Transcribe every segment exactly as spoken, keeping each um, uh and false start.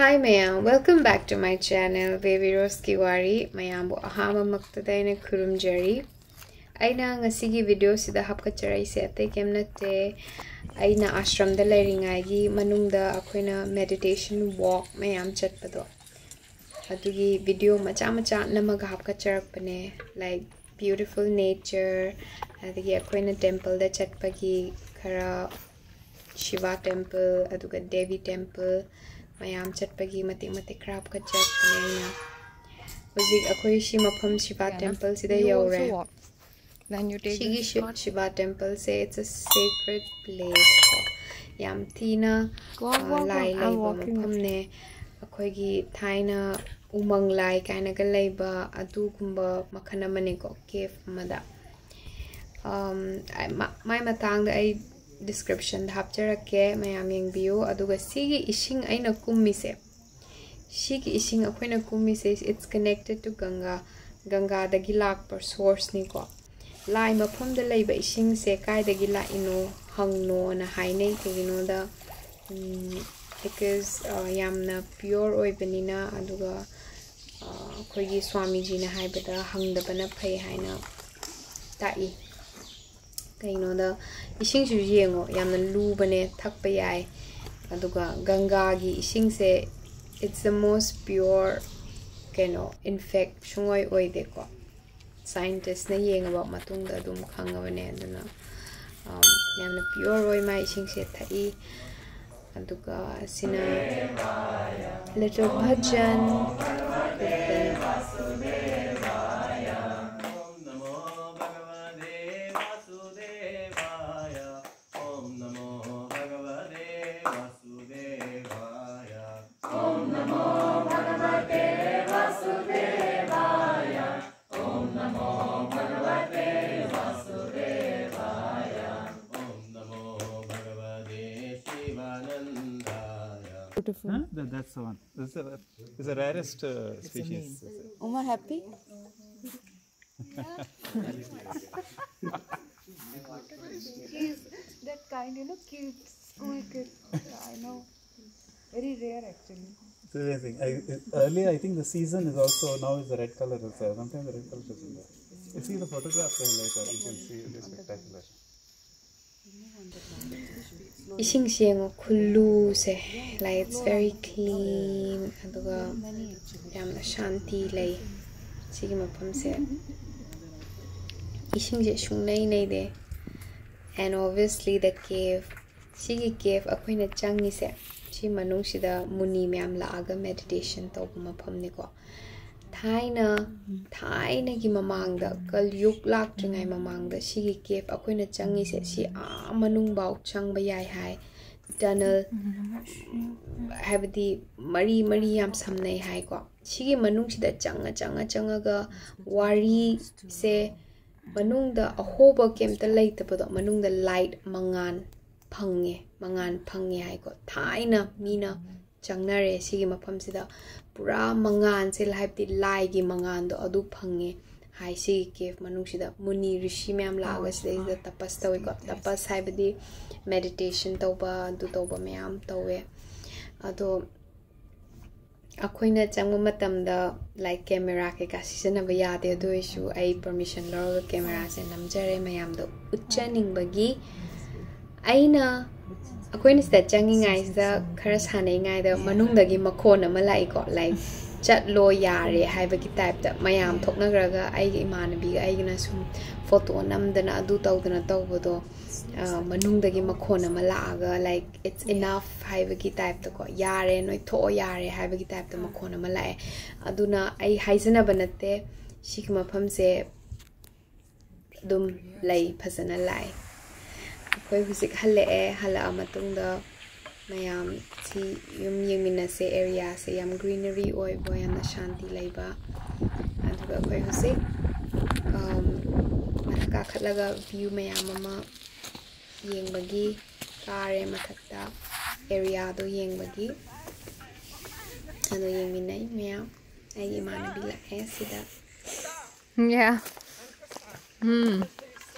Hi ꯃꯌꯥꯝ, welcome back to my channel, Baby Roseꯀꯤ ꯋꯥꯔꯤ꯫ ꯃꯌꯥꯝꯕꯨ ꯑꯍꯥꯟꯕꯃꯛꯇꯗ ꯑꯩꯅ ꯈꯨꯔꯨꯝꯖꯔꯤ꯫ ꯑꯩꯅ ꯉꯁꯤꯒꯤ videoꯁꯤꯗ ꯍꯥꯞꯀꯠꯆꯔꯛꯏꯁꯦ ꯑꯇꯩ ꯀꯩꯝ ꯅꯠꯇꯦ, ꯑꯩꯅ ꯑꯥꯁ꯭ꯔꯝꯗ ꯂꯩꯔꯤꯉꯩꯒꯤ ꯃꯅꯨꯡꯗ ꯑꯩꯈꯣꯏꯅ meditation walk ꯃꯌꯥꯝ ꯆꯠꯄꯗꯣ, ꯑꯗꯨꯒꯤ video ꯃꯆꯥ ꯃꯆꯥ ꯅꯝꯃꯒ ꯍꯥꯞꯀꯠꯆꯔꯛꯄꯅꯦ꯫ Like beautiful nature, ꯑꯗꯒꯤ ꯑꯩꯈꯣꯏꯅ templeꯗ ꯆꯠꯄꯒꯤ ꯈꯔ, Shiva temple, ꯑꯗꯨꯒ Devi temple ꯃꯌꯥꯝ ꯆꯠꯄꯒꯤ ꯃꯇꯦꯛ ꯃꯇꯦꯛ ꯈꯔ ꯍꯥꯞꯀꯠꯆꯔꯛꯄꯅꯦ ꯑꯩꯅ꯫ ꯍꯧꯖꯤꯛ ꯑꯩꯈꯣꯏ ꯁꯤ ꯃꯐꯝ Shiva templeꯁꯤꯗ ꯌꯧꯔꯦ꯫ Then you take ꯁꯤꯒꯤ this ꯁꯤ-, shot. Shiva templeꯁꯦ, it's a sacred place ꯀꯣ꯫ ꯌꯥꯝ ꯊꯤꯅ, Walk, ꯑ, walk, ꯂꯥꯏ walk. I'm ꯂꯩꯕ walking. ꯃꯐꯝꯅꯦ꯫ ꯑꯩꯈꯣꯏꯒꯤ ꯊꯥꯏꯅ ꯎꯃꯪ ꯂꯥꯏ ꯀꯥꯏꯅꯒ ꯂꯩꯕ ꯑꯗꯨꯒꯨꯝꯕ ꯃꯈꯜ ꯑꯃꯅꯤꯀꯣ, cave ꯑꯃꯗ꯫ ꯑꯝ, ꯑꯩ ꯃ-, ꯃꯥꯏ ꯃꯇꯥꯡꯗ ꯑꯩ descriptionꯗ ꯍꯥꯞꯆꯔꯛꯀꯦ, ꯃꯌꯥꯝ ꯌꯦꯡꯕꯤꯌꯨ꯫ ꯑꯗꯨꯒ ꯁꯤꯒꯤ ꯏꯁꯤꯡ ꯑꯩꯅ ꯀꯨꯝꯃꯤꯁꯦ, ꯁꯤꯒꯤ ꯏꯁꯤꯡ ꯑꯩꯈꯣꯏꯅ ꯀꯨꯝꯃꯤꯁꯦ, it's connected to Ganga, ꯒꯪꯒꯥꯗꯒꯤ ꯂꯥꯛꯄ sourceꯅꯤꯀꯣ꯫ ꯂꯥꯏ ꯃꯐꯝꯗ ꯂꯩꯕ ꯏꯁꯤꯡꯁꯦ ꯀꯥꯏꯗꯒꯤ ꯂꯥꯛꯏꯅꯣ ꯍꯪꯅꯣꯅ ꯍꯥꯏꯅꯩ꯫ ꯀꯩꯒꯤꯅꯣꯗ, ꯎꯝ, because, ꯑ, ꯌꯥꯝꯅ pure ꯑꯣꯏꯕꯅꯤꯅ, ꯑꯗꯨꯒ, ꯑ, ꯑꯩꯈꯣꯏꯒꯤ ꯁ꯭ꯋꯥꯃꯤꯖꯤꯅ ꯍꯥꯏꯕꯗ ꯍꯪꯗꯕꯅ ꯐꯩ ꯍꯥꯏꯅ ꯇꯥꯛꯏ꯫ ꯀꯩꯒꯤꯅꯣꯗ, ꯏꯁꯤꯡꯁꯤꯁꯨ ꯌꯦꯡꯉꯣ, ꯌꯥꯝꯅ ꯂꯨꯕꯅꯦ, ꯊꯛꯄ ꯌꯥꯏ꯫ ꯑꯗꯨꯒ ꯒꯪꯒꯥꯒꯤ ꯏꯁꯤꯡꯁꯦ, it's the most pure, ꯀꯩꯅꯣ, infect ꯁꯨꯡꯑꯣꯏ ꯑꯣꯏꯗꯦꯀꯣ꯫ Scientistꯅ ꯌꯦꯡꯉꯕ ꯃꯇꯨꯡꯗ ꯑꯗꯨꯝ ꯈꯪꯉꯕꯅꯦ꯫ ꯑꯗꯨꯅ, ꯑꯝ, ꯌꯥꯝꯅ pure ꯑꯣꯏ, ꯃꯥꯏ ꯏꯁꯤꯡꯁꯦ ꯊꯛꯏ꯫ ꯑꯗꯨꯒ ꯑꯁꯤꯅ little bhajan, kirtan. Beautiful. Huh? That, that's the one. This is the, it's the rarest, uh, species. Uma happy? He's that kind, you know, cute, school kid. I know. Very rare, actually. It's amazing. I, it, earlier, I think the season is also now is the red color is there. Sometimes the red color doesn't there. You see the photograph there later, you can see it is spectacular. ꯏꯁꯤꯡꯁꯦ ꯌꯦꯡꯉꯣ, ꯈꯨꯜꯂꯨꯁꯦ, like, it's very clean, ꯑꯗꯨꯒ ꯌꯥꯝꯅ ꯁꯥꯟꯇꯤ ꯂꯩ ꯁꯤꯒꯤ ꯃꯐꯝꯁꯦ꯫ ꯏꯁꯤꯡꯁꯦ ꯁꯨꯡꯅꯩ ꯅꯩꯗꯦ꯫ And obviously the cave, ꯁꯤꯒꯤ cave ꯑꯩꯈꯣꯏꯅ ꯆꯪꯉꯤꯁꯦ, ꯁꯤ ꯃꯅꯨꯡꯁꯤꯗ ꯃꯨꯅꯤ ꯃꯌꯥꯝ ꯂꯥꯛꯑꯒ meditation ꯇꯧꯕ ꯃꯐꯝꯅꯤꯀꯣ꯫ ꯊꯥꯏꯅ, ꯊꯥꯏꯅꯒꯤ ꯃꯃꯥꯡꯗ, ꯀꯜꯌꯨꯛ ꯂꯥꯛꯇ꯭ꯔꯤꯉꯩ ꯃꯃꯥꯡꯗ ꯁꯤꯒꯤ cave ꯑꯩꯈꯣꯏꯅ ꯆꯪꯉꯤꯁꯦ, ꯁꯤ ꯑꯥ ꯃꯅꯨꯡꯐꯥꯎ ꯆꯪꯕ ꯌꯥꯏ ꯍꯥꯏ꯫ Tunnel, ꯍꯥꯏꯕꯗꯤ ꯃꯔꯤ ꯃꯔꯤ ꯌꯥꯝ ꯁꯝꯅꯩ ꯍꯥꯏꯀꯣ꯫ ꯁꯤꯒꯤ ꯃꯅꯨꯡꯁꯤꯗ ꯆꯪꯉ ꯆꯪꯉ ꯆꯪꯉꯒ ꯋꯥꯔꯤꯁꯦ, ꯃꯅꯨꯡꯗ ꯑꯍꯣꯕ ꯀꯩꯝꯇ ꯂꯩꯇꯕꯗꯣ, ꯃꯅꯨꯡꯗ light, ꯃꯉꯥꯜ ꯐꯪꯉꯦ, ꯃꯉꯥꯜ ꯐꯪꯉꯦ ꯍꯥꯏꯀꯣ꯫ ꯊꯥꯏꯅ ꯃꯤꯅ ꯆꯪꯅꯔꯦ ꯁꯤꯒꯤ ꯃꯐꯝꯁꯤꯗ, ꯄꯨꯔꯥ ꯃꯉꯥꯜꯁꯦ, ꯍꯥꯏꯕꯗꯤ ꯂꯥꯏꯒꯤ ꯃꯉꯥꯜꯗꯣ ꯑꯗꯨ ꯐꯪꯉꯦ ꯍꯥꯏ꯫ ꯁꯤꯒꯤ cave ꯃꯅꯨꯡꯁꯤꯗ ꯃꯨꯅꯤ ꯔꯤꯁꯤ ꯃꯌꯥꯝ ꯂꯥꯛꯑꯒ ꯁꯤꯗꯩꯁꯤꯗ ꯇꯄꯁ ꯇꯧꯋꯤꯀꯣ꯫ ꯇꯄꯁ ꯍꯥꯏꯕꯗꯤ meditation ꯇꯧꯕ, ꯑꯗꯨ ꯇꯧꯕ ꯃꯌꯥꯝ ꯇꯧꯋꯦ꯫ ꯑꯗꯣ ꯑꯩꯈꯣꯏꯅ ꯆꯪꯕ ꯃꯇꯝꯗ, like, camera ꯀꯩꯀꯥ ꯁꯤꯖꯤꯟꯅꯕ ꯌꯥꯗꯦ꯫ ꯑꯗꯨ ꯑꯣꯏꯔꯁꯨ ꯑꯩ permission ꯂꯧꯔꯒ cameraꯁꯦ ꯅꯝꯖꯔꯦ ꯃꯌꯥꯝꯗꯣ ꯎꯠꯆꯅꯤꯡꯕꯒꯤ꯫ ꯑꯩꯅ, ꯑꯩꯈꯣꯏꯅ ꯁꯤꯗ ꯆꯪꯉꯤꯉꯩꯁꯤꯗ, ꯈꯔ ꯁꯥꯟꯅꯩꯉꯩꯗ ꯃꯅꯨꯡꯗꯒꯤ ꯃꯈꯣꯟ ꯑꯃ ꯂꯥꯛꯏꯀꯣ, like, "ꯆꯠꯂꯣ, ꯌꯥꯔꯦ" ꯍꯥꯏꯕꯒꯤ typeꯇ꯫ ꯃꯌꯥꯝ ꯊꯣꯛꯅꯈ꯭ꯔꯒ ꯑꯩꯒꯤ ꯏꯃꯥꯟꯅꯕꯤꯒ ꯑꯩꯒꯅ ꯁꯨꯝ photo ꯅꯝꯗꯅ ꯑꯗꯨ ꯇꯧꯗꯅ ꯇꯧꯕꯗꯣ, ꯑ, ꯃꯅꯨꯡꯗꯒꯤ ꯃꯈꯣꯟ ꯑꯃ ꯂꯥꯛꯑꯒ, like, "It's enough" ꯍꯥꯏꯕꯒꯤ typeꯇꯀꯣ, "ꯌꯥꯔꯦ, ꯅꯣꯏ ꯊꯣꯛꯑꯣ, ꯌꯥꯔꯦ" ꯍꯥꯏꯕꯒꯤ typeꯇ ꯃꯈꯣꯟ ꯑꯃ ꯂꯥꯛꯑꯦ꯫ ꯑꯗꯨꯅ ꯑꯩ ꯍꯥꯏꯖꯅꯕ ꯅꯠꯇꯦ, ꯁꯤꯒꯤ ꯃꯐꯝꯁꯦ ꯑꯗꯨꯝ ꯂꯩ, ꯐꯖꯅ ꯂꯥꯛꯑꯦ꯫ ꯑꯩꯈꯣꯏ ꯍꯧꯖꯤꯛ ꯍꯜꯂꯛꯑꯦ꯫ ꯍꯜꯂꯛꯑ ꯃꯇꯨꯡꯗ ꯃꯌꯥꯝ ꯁꯤ ꯌꯨꯝ ꯌꯦꯡꯃꯤꯟꯅꯁꯦ꯫ Areaꯁꯦ ꯌꯥꯝ greenery ꯑꯣꯏꯕ, ꯌꯥꯝꯅ ꯁꯥꯟꯇꯤ ꯂꯩꯕ꯫ ꯑꯗꯨꯒ ꯑꯩꯈꯣꯏ ꯍꯧꯖꯤꯛ, ꯑꯝ, ꯃꯊꯛ ꯀꯥꯈꯠꯂꯒ view ꯃꯌꯥꯝ ꯑꯃ ꯌꯦꯡꯕꯒꯤ ꯀꯥꯔꯦ ꯃꯊꯛꯇ, areaꯗꯣ ꯌꯦꯡꯕꯒꯤ꯫ ꯑꯗꯣ ꯌꯦꯡꯃꯤꯟꯅꯩ ꯃꯌꯥꯝ꯫ ꯑꯩꯒꯤ ꯏꯃꯥꯟꯅꯕꯤ ꯂꯥꯛꯑꯦ ꯁꯤꯗ꯫ Yeah. Hmm.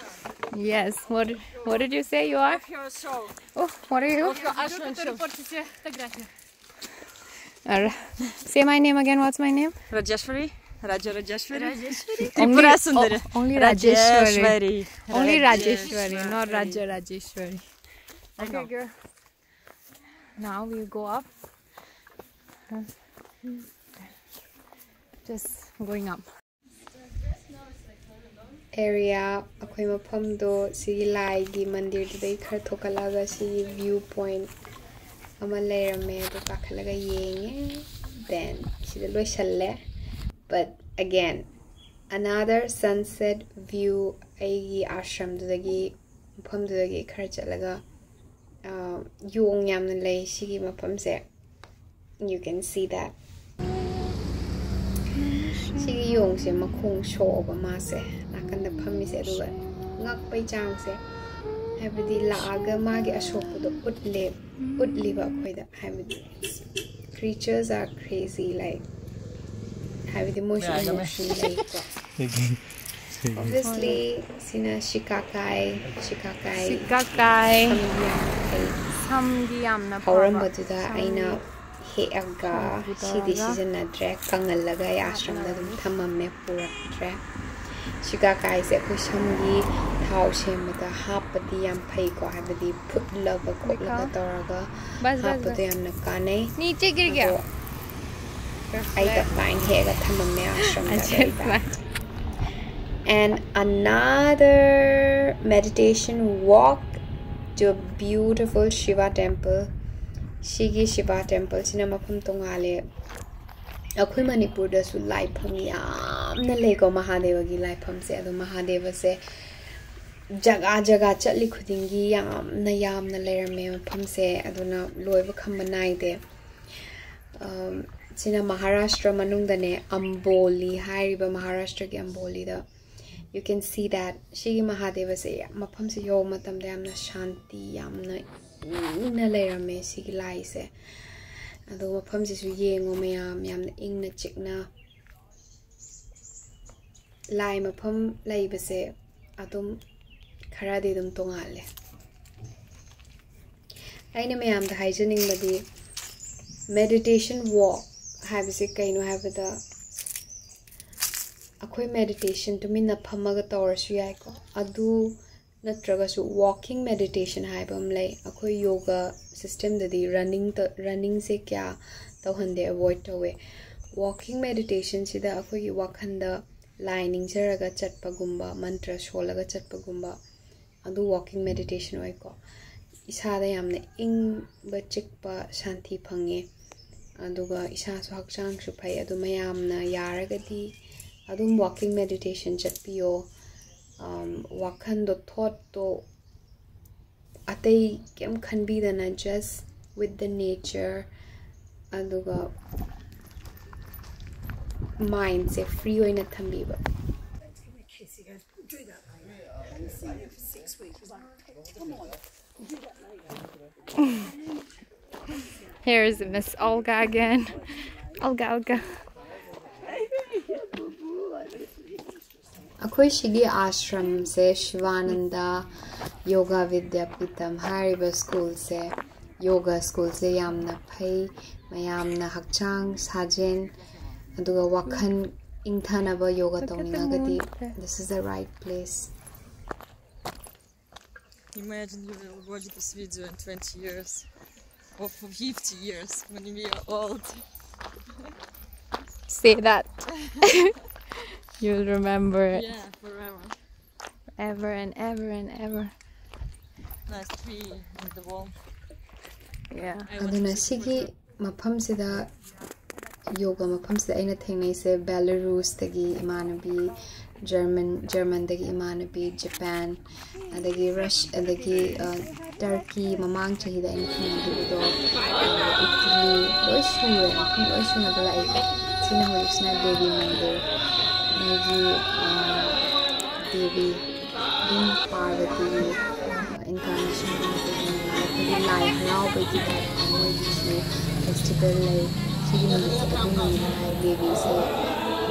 Yes. What What did you say you are? Your show. Oh, what are you? Of your Asian show. Портите фотографию. All right. Say my name again. What's my name? Rajeshwari. Raja Rajeshwari. Only, Tripura Sundari. Oh, only Rajeshwari. Rajeshwari. Only Rajeshwari, not Raja Rajeshwari. I know. Girl. Now we go up. Just going up. Area ꯑꯩꯈꯣꯏ ꯃꯐꯝꯗꯣ ꯁꯤꯒꯤ ꯂꯥꯏꯒꯤ ꯃꯟꯗꯤꯔꯗꯨꯗꯩ ꯈꯔ ꯊꯣꯛꯀꯠꯂꯒ ꯁꯤꯒꯤ view point ꯑꯃ ꯂꯩꯔꯝꯃꯦ, ꯑꯗꯨ ꯀꯥꯈꯠꯂꯒ ꯌꯦꯡꯉꯦ꯫ Then ꯁꯤꯗ ꯂꯣꯏꯁꯜꯂꯦ꯫ But again, another sunset view ꯑꯩꯒꯤ ꯑꯥꯁ꯭ꯔꯝꯗꯨꯗꯒꯤ, ꯃꯐꯝꯗꯨꯗꯒꯤ ꯈꯔ ꯆꯠꯂꯒ, ꯑ, ꯌꯣꯡ ꯌꯥꯝꯅ ꯂꯩ ꯁꯤꯒꯤ ꯃꯐꯝꯁꯦ꯫ You can see that. ꯁꯤꯒꯤ ꯌꯣꯡꯁꯦ ꯃꯈꯣꯡ ꯁꯣꯛꯑꯕ ꯃꯥꯁꯦ ꯅꯥꯀꯟꯗ ꯐꯝꯃꯤꯁꯦ, ꯑꯗꯨꯒ ꯉꯛꯄꯩ ꯆꯥꯡꯁꯦ, ꯍꯥꯏꯕꯗꯤ ꯂꯥꯛꯑꯒ ꯃꯥꯒꯤ ꯑꯁꯣꯛꯄꯗꯣ ꯎꯠꯂꯦ, ꯎꯠꯂꯤꯕ ꯑꯩꯈꯣꯏꯗ, ꯍꯥꯏꯕꯗꯤ creatures are crazy, like, ꯍꯥꯏꯕꯗꯤ ꯃꯣꯏꯁꯨ emotion ꯂꯩꯀꯣ꯫ Obviously ꯁꯤꯅ ꯁꯤꯀꯥꯀꯥꯏ, ꯁꯤꯀꯥꯀꯥꯏ ꯁꯤꯀꯥꯀꯥꯏ꯫ ꯁꯝꯗꯤ ꯌꯥꯝ ꯐꯩ꯫ ꯁꯝꯗꯤ ꯌꯥꯝꯅ ꯐꯕ꯫ ꯍꯧꯔꯝꯕꯗꯨꯗ ꯁꯝꯗꯤ ꯑꯩꯅ ꯍꯦꯛꯑꯒ shampoo ꯁꯤꯗꯤ ꯇꯧꯔꯒ ꯁꯤꯖꯤꯟꯅꯗ꯭ꯔꯦ, ꯀꯪꯍꯜꯂꯒ ꯑꯩ ꯑꯥꯁ꯭ꯔꯝꯗ ꯑꯗꯨꯝ ꯊꯝꯃꯝꯃꯦ, ꯄꯨꯔꯛꯇ꯭ꯔꯦ꯫ ꯁꯤꯀꯥꯀꯥꯏꯁꯦ ꯑꯩꯈꯣꯏ ꯁꯝꯒꯤ ꯊꯥꯎ ꯁꯦꯝꯕꯗ ꯍꯥꯞꯄꯗꯤ ꯌꯥꯝ ꯐꯩꯀꯣ, ꯍꯥꯏꯕꯗꯤ ꯐꯨꯠꯂꯒ ꯈꯣꯠꯂꯒ ꯕꯤꯀꯥ꯫ ꯇꯧꯔꯒ ꯕꯁ, ꯕꯁ, ꯍꯥꯞꯄꯗꯣ ꯕꯁ꯫ ꯌꯥꯝꯅ ꯀꯥꯟꯅꯩ꯫ नीचे गिर गया। ꯑꯗꯣ ꯑꯩ ꯇꯞ ꯇꯥꯏꯅ ꯍꯦꯛꯑꯒ ꯊꯝꯃꯝꯃꯦ ꯑꯥꯁ꯭ꯔꯝꯗ Just ꯀꯩꯗ꯫ like And another meditation walk to a beautiful Shiva temple. ꯁꯤꯒꯤ ꯁꯤꯕꯥ ꯇꯦꯝꯄꯜꯁꯤꯅ ꯃꯐꯝ ꯇꯣꯉꯥꯜꯂꯦ꯫ ꯑꯩꯈꯣꯏ ꯃꯅꯤꯄꯨꯔꯗꯁꯨ ꯂꯥꯏꯐꯝ ꯌꯥꯝꯅ ꯂꯩꯀꯣ, ꯃꯍꯥꯗꯦꯕꯒꯤ ꯂꯥꯏꯐꯝꯁꯦ꯫ ꯑꯗꯣ ꯃꯍꯥꯗꯦꯕꯁꯦ ꯖꯒꯥ ꯖꯒꯥ ꯆꯠꯂꯤ ꯈꯨꯗꯤꯡꯒꯤ ꯌꯥꯝꯅ ꯌꯥꯝꯅ ꯂꯩꯔꯝꯃꯦ ꯃꯐꯝꯁꯦ, ꯑꯗꯨꯅ ꯂꯣꯏꯕ ꯈꯝꯕ ꯅꯥꯏꯗꯦ꯫ ꯑꯝ, ꯁꯤꯅ ꯃꯍꯥꯔꯥꯁꯇ꯭ꯔ ꯃꯅꯨꯡꯗꯅꯦ, ꯑꯝꯕꯣꯂꯤ ꯍꯥꯏꯔꯤꯕ ꯃꯍꯥꯔꯥꯁꯇ꯭ꯔꯒꯤ ꯑꯝꯕꯣꯂꯤꯗ꯫ You can see that ꯁꯤꯒꯤ ꯃꯍꯥꯗꯦꯕꯁꯦ ꯃꯐꯝꯁꯦ ꯌꯧꯕ ꯃꯇꯝꯗ ꯌꯥꯝꯅ ꯁꯥꯟꯇꯤ, ꯌꯥꯝꯅ ꯏꯪꯅ ꯂꯩꯔꯝꯃꯦ ꯁꯤꯒꯤ ꯂꯥꯏꯁꯦ꯫ ꯑꯗꯣ ꯃꯐꯝꯁꯤꯁꯨ ꯌꯦꯡꯉꯣ ꯃꯌꯥꯝ, ꯌꯥꯝꯅ ꯏꯪꯅ ꯆꯤꯛꯅ꯫ ꯂꯥꯏ ꯃꯐꯝ ꯂꯩꯕꯁꯦ ꯑꯗꯨꯝ ꯈꯔꯗꯤ ꯑꯗꯨꯝ ꯇꯣꯉꯥꯜꯂꯦ꯫ ꯑꯩꯅ ꯃꯌꯥꯝꯗ ꯍꯥꯏꯖꯅꯤꯡꯕꯗꯤ, Meditation walk ꯍꯥꯏꯕꯁꯦ ꯀꯩꯅꯣ ꯍꯥꯏꯕꯗ, ꯑꯩꯈꯣꯏ meditation ꯇꯨꯃꯤꯟꯅ ꯐꯝꯃꯒ ꯇꯧꯔꯁꯨ ꯌꯥꯏꯀꯣ, ꯑꯗꯨ ꯅꯠꯇ꯭ꯔꯒꯁꯨ walking meditation ꯍꯥꯏꯕ ꯑꯃ ꯂꯩ꯫ ꯑꯩꯈꯣꯏ ꯌꯣꯒ system ꯗꯗꯤ running ꯇ-, running ꯁꯦ ꯀꯌꯥ ꯇꯧꯍꯟꯗꯦ, avoid ꯇꯧꯋꯦ꯫ Walking meditation ꯁꯤꯗ ꯑꯩꯈꯣꯏꯒꯤ ꯋꯥꯈꯜꯗ ꯂꯥꯏ ꯅꯤꯡꯖꯔꯒ ꯆꯠꯄꯒꯨꯝꯕ, ꯃꯟꯇ꯭ꯔ ꯁꯣꯜꯂꯒ ꯆꯠꯄꯒꯨꯝꯕ, ꯑꯗꯨ walking meditation ꯑꯣꯏꯀꯣ꯫ ꯏꯁꯥꯗ ꯌꯥꯝꯅ ꯏꯪꯕ ꯆꯤꯛꯄ ꯁꯥꯟꯇꯤ ꯐꯪꯉꯦ, ꯑꯗꯨꯒ ꯏꯁꯥꯁꯨ ꯍꯛꯆꯥꯡꯁꯨ ꯐꯩ꯫ ꯑꯗꯨ ꯃꯌꯥꯝꯅ ꯌꯥꯔꯒꯗꯤ ꯑꯗꯨꯝ walking meditation ꯆꯠꯄꯤꯌꯣ꯫ ꯑꯝ, ꯋꯥꯈꯜꯗꯣ, thought ꯇꯣ ꯑꯇꯩ ꯀꯩꯝ ꯈꯟꯕꯤꯗꯅ, just with the nature, ꯑꯗꯨꯒ mind ꯁꯦ free ꯑꯣꯏꯅ ꯊꯝꯕꯤꯕ꯫ Here is Miss Olga again. Olga, Olga. ꯑꯩꯈꯣꯏ ꯁꯤꯒꯤ ꯑꯥꯁ꯭ꯔꯝꯁꯦ ꯁꯤꯕꯥꯅꯟꯗ ꯌꯣꯒꯥ ꯕꯤꯗ꯭ꯌꯥꯄꯤꯇꯝ ꯍꯥꯏꯔꯤꯕ ꯁ꯭ꯀꯨꯜꯁꯦ, ꯌꯣꯒꯥ ꯁ꯭ꯀꯨꯜꯁꯦ ꯌꯥꯝꯅ ꯐꯩ꯫ ꯃꯌꯥꯝꯅ ꯍꯛꯆꯥꯡ ꯁꯥꯖꯦꯜ ꯑꯗꯨꯒ ꯋꯥꯈꯜ ꯏꯪꯊꯅꯕ yoga ꯇꯧꯅꯤꯡꯉꯒꯗꯤ, this is the right place. Imagine you will watch this video in twenty years or for fifty years when we are old. Say that. You'll remember it Yeah, forever. Ever and ever and ever. Nice tree in the wall. Yeah. ꯑꯗꯨꯅ ꯁꯤꯒꯤ ꯃꯐꯝꯁꯤꯗ, ꯌꯣꯒ ꯃꯐꯝꯁꯤꯗ ꯑꯩꯅ ꯊꯦꯡꯅꯩꯁꯦ ꯕꯦꯂꯥꯔꯨꯁꯇꯒꯤ ꯏꯃꯥꯟꯅꯕꯤ, German, ꯖꯔꯃꯟꯗꯒꯤ ꯏꯃꯥꯟꯅꯕꯤ, Japan, ꯑꯗꯒꯤ ꯔꯁ-, ꯑꯗꯒꯤ, ꯑ, ꯇꯔꯀꯤ, ꯃꯃꯥꯡ ꯆꯍꯤꯗ ꯑꯩꯅ ꯊꯦꯡꯅꯈꯤꯕꯗꯣ, ꯑꯗꯨꯒ ꯏꯇꯂꯤ, ꯂꯣꯏ ꯁꯨꯔꯦ, ꯃꯐꯝ ꯂꯣꯏ ꯁꯨꯅꯕ ꯂꯥꯛꯏꯀꯣ꯫ ꯁꯤꯅ ꯍꯧꯖꯤꯛꯁꯤꯅ ꯗꯦꯕꯤ ꯃꯟꯗꯤꯔ, ꯃꯣꯏꯒꯤ, ꯑ, ꯗꯦꯕꯤ ꯑꯗꯨꯝ ꯄꯥꯔꯕꯇꯤ, ꯏꯟꯀꯥꯔꯅꯦꯁꯟ ꯑꯃ ꯇꯧꯕꯅꯤꯅ ꯑꯩꯈꯣꯏꯒꯤ ꯂꯥꯏ ꯍꯔꯥꯎꯕꯒꯤ ꯇꯥꯏꯞꯇ ꯃꯣꯏꯒꯤꯁꯨ ꯐꯦꯁꯇꯤꯚꯦꯜ ꯂꯩ꯫ ꯁꯤꯒꯤ ꯅꯨꯃꯤꯠꯁꯦ ꯑꯗꯨꯝ ꯅꯨꯃꯤꯠ ꯍꯥꯏ ꯗꯦꯕꯤꯁꯦ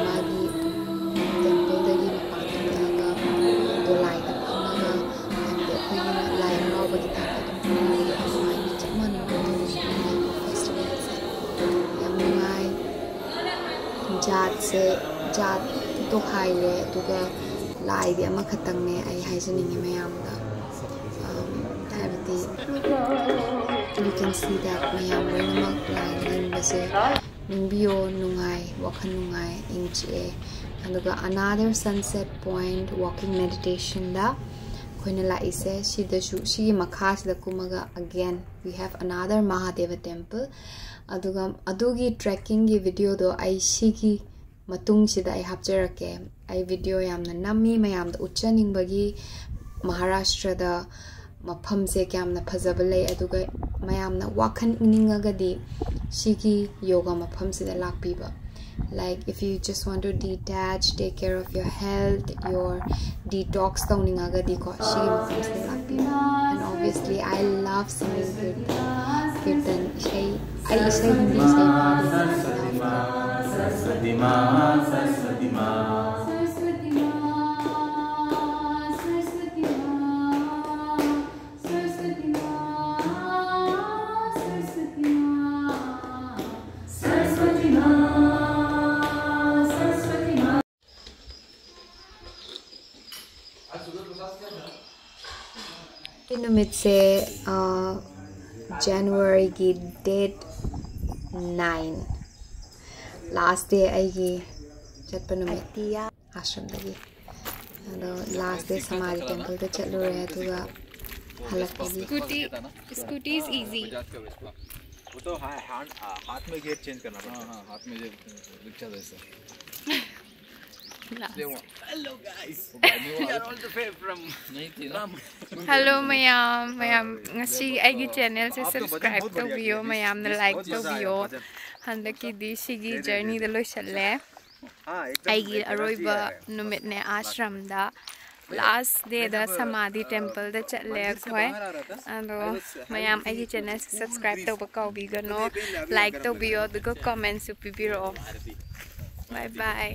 ꯃꯥꯒꯤ ꯇꯦꯝꯄꯜꯗꯒꯤ ꯃꯄꯥꯟ ꯊꯣꯛꯂꯛꯑꯒ ꯗꯣꯂꯥꯏꯗ ꯐꯝꯃꯒ, ꯍꯥꯏꯕꯗꯤ ꯑꯩꯈꯣꯏꯒꯤ ꯂꯥꯏ ꯍꯔꯥꯎꯕꯒꯤ ꯇꯥꯏꯞꯇ ꯑꯗꯨꯝ ꯐꯝꯃꯒ ꯑꯗꯨꯃꯥꯏꯅ ꯆꯞ ꯃꯥꯟꯅꯅ ꯇꯧꯕ ꯐꯦꯁꯇꯤꯚꯦꯜꯁꯦ꯫ ꯖꯥꯠꯁꯦ, ꯖꯥꯠꯇꯣ ꯈꯥꯏꯔꯦ, ꯑꯗꯨꯒ ꯂꯥꯏꯗꯤ ꯑꯃꯈꯛꯇꯪꯅꯦ ꯑꯩ ꯍꯥꯏꯖꯅꯤꯡꯉꯤ ꯃꯌꯥꯝꯗ꯫ ꯑꯝ, ꯍꯥꯏꯕꯗꯤ, you can see that ꯃꯌꯥꯝ ꯂꯣꯏꯅꯃꯛ ꯂꯥꯏ ꯅꯤꯡꯕꯁꯦ ꯅꯤꯡꯕꯤꯌꯣ, ꯅꯨꯡꯉꯥꯏ, ꯋꯥꯈꯜ ꯅꯨꯡꯉꯥꯏ, ꯏꯪ ꯆꯤꯛꯑꯦ꯫ ꯑꯗꯨꯒ another sunset point walking meditationꯗ ꯑꯩꯈꯣꯏꯅ ꯂꯥꯛꯏꯁꯦ꯫ ꯁꯤꯗꯁꯨ, ꯁꯤꯒꯤ ꯃꯈꯥꯁꯤꯗ ꯀꯨꯝꯃꯒ again we have another Mahadeva temple꯫ ꯑꯗꯨꯒ ꯑꯗꯨꯒꯤ trekkingꯒꯤ videoꯗꯣ ꯑꯩ ꯁꯤꯒꯤ ꯃꯇꯨꯡꯁꯤꯗ ꯑꯩ ꯍꯥꯞꯆꯔꯛꯀꯦ꯫ ꯑꯩ video ꯌꯥꯝꯅ ꯅꯝꯃꯤ, ꯃꯌꯥꯝꯗ ꯎꯠꯆꯅꯤꯡꯕꯒꯤ ꯃꯍꯥꯔꯥꯁꯇ꯭ꯔꯗ ꯃꯐꯝꯁꯦ ꯀꯌꯥꯝꯅ ꯐꯖꯕ ꯂꯩ, ꯑꯗꯨꯒ ꯃꯌꯥꯝꯅ ꯋꯥꯈꯜ ꯏꯪꯅꯤꯡꯉꯒꯗꯤ ꯁꯤꯒꯤ ꯌꯣꯒꯥ ꯃꯐꯝꯁꯤꯗ ꯂꯥꯛꯄꯤꯕ꯫ Like, if you just want to detach, take care of your health, your detox ꯇꯧꯅꯤꯡꯉꯒꯗꯤꯀꯣ, ꯁꯤꯒꯤ ꯃꯐꯝꯁꯤꯗ ꯂꯥꯛꯄꯤꯌꯨ꯫ And obviously, I love singing ꯀꯤꯔꯇꯟ꯫ ꯀꯤꯔꯇꯟ ꯏꯁꯩ, ꯑꯩ ꯏꯁꯩ ꯍꯤꯟꯗꯤ ꯏꯁꯩ ꯄꯥꯝꯃꯤ꯫ सरस्वती माँ, सरस्वती माँ। सरस्वती माँ, सरस्वती माँ। सरस्वती माँ, सरस्वती माँ। सरस्वती माँ, सरस्वती माँ। ꯁꯤ ꯅꯨꯃꯤꯠꯁꯦ, ꯑ, Januaryꯒꯤ date nine, last day ꯑꯩꯒꯤ ꯆꯠꯄ ꯅꯨꯃꯤꯠ ꯑꯥꯁ꯭ꯔꯝꯗꯒꯤ꯫ ꯑꯗꯣ last day ꯁꯃꯥꯙꯤ templeꯗ ꯆꯠꯂꯨꯔꯦ, ꯑꯗꯨꯒ ꯍꯜꯂꯛꯄꯒꯤ꯫ Scooty, scooty is easy. वो तो हा-, hand, आ, हाथ में gear change करना पड़ता है। हाँ, हाँ, हाथ में ये रिक्शा जैसा। Hello guys, we are all the way from नहीं थी ना। Hello ꯃꯌꯥꯝ, ꯃꯌꯥꯝ ꯉꯁꯤ ꯑꯩꯒꯤ channelꯁꯦ subscribe ꯇꯧꯕꯤꯌꯣ, ꯃꯌꯥꯝꯅ like ꯇꯧꯕꯤꯌꯣ꯫ ꯍꯟꯗꯛꯀꯤꯗꯤ ꯁꯤꯒꯤ journeyꯗ ꯂꯣꯏꯁꯜꯂꯦ꯫ ꯑꯩꯒꯤ ꯑꯔꯣꯏꯕ ꯅꯨꯃꯤꯠꯅꯦ ꯑꯥꯁ꯭ꯔꯝꯗ꯫ Last dayꯗ ꯁꯃꯥꯙꯤ templeꯗ ꯆꯠꯂꯦ ꯑꯩꯈꯣꯏ꯫ ꯑꯗꯣ ꯃꯌꯥꯝ ꯑꯩꯒꯤ channelꯁꯦ subscribe ꯇꯧꯕ ꯀꯥꯎꯕꯤꯒꯅꯣ, like ꯇꯧꯕꯤꯌꯣ, ꯑꯗꯨꯒ commentꯁꯨ ꯄꯤꯕꯤꯔꯛꯑꯣ꯫ Bye bye.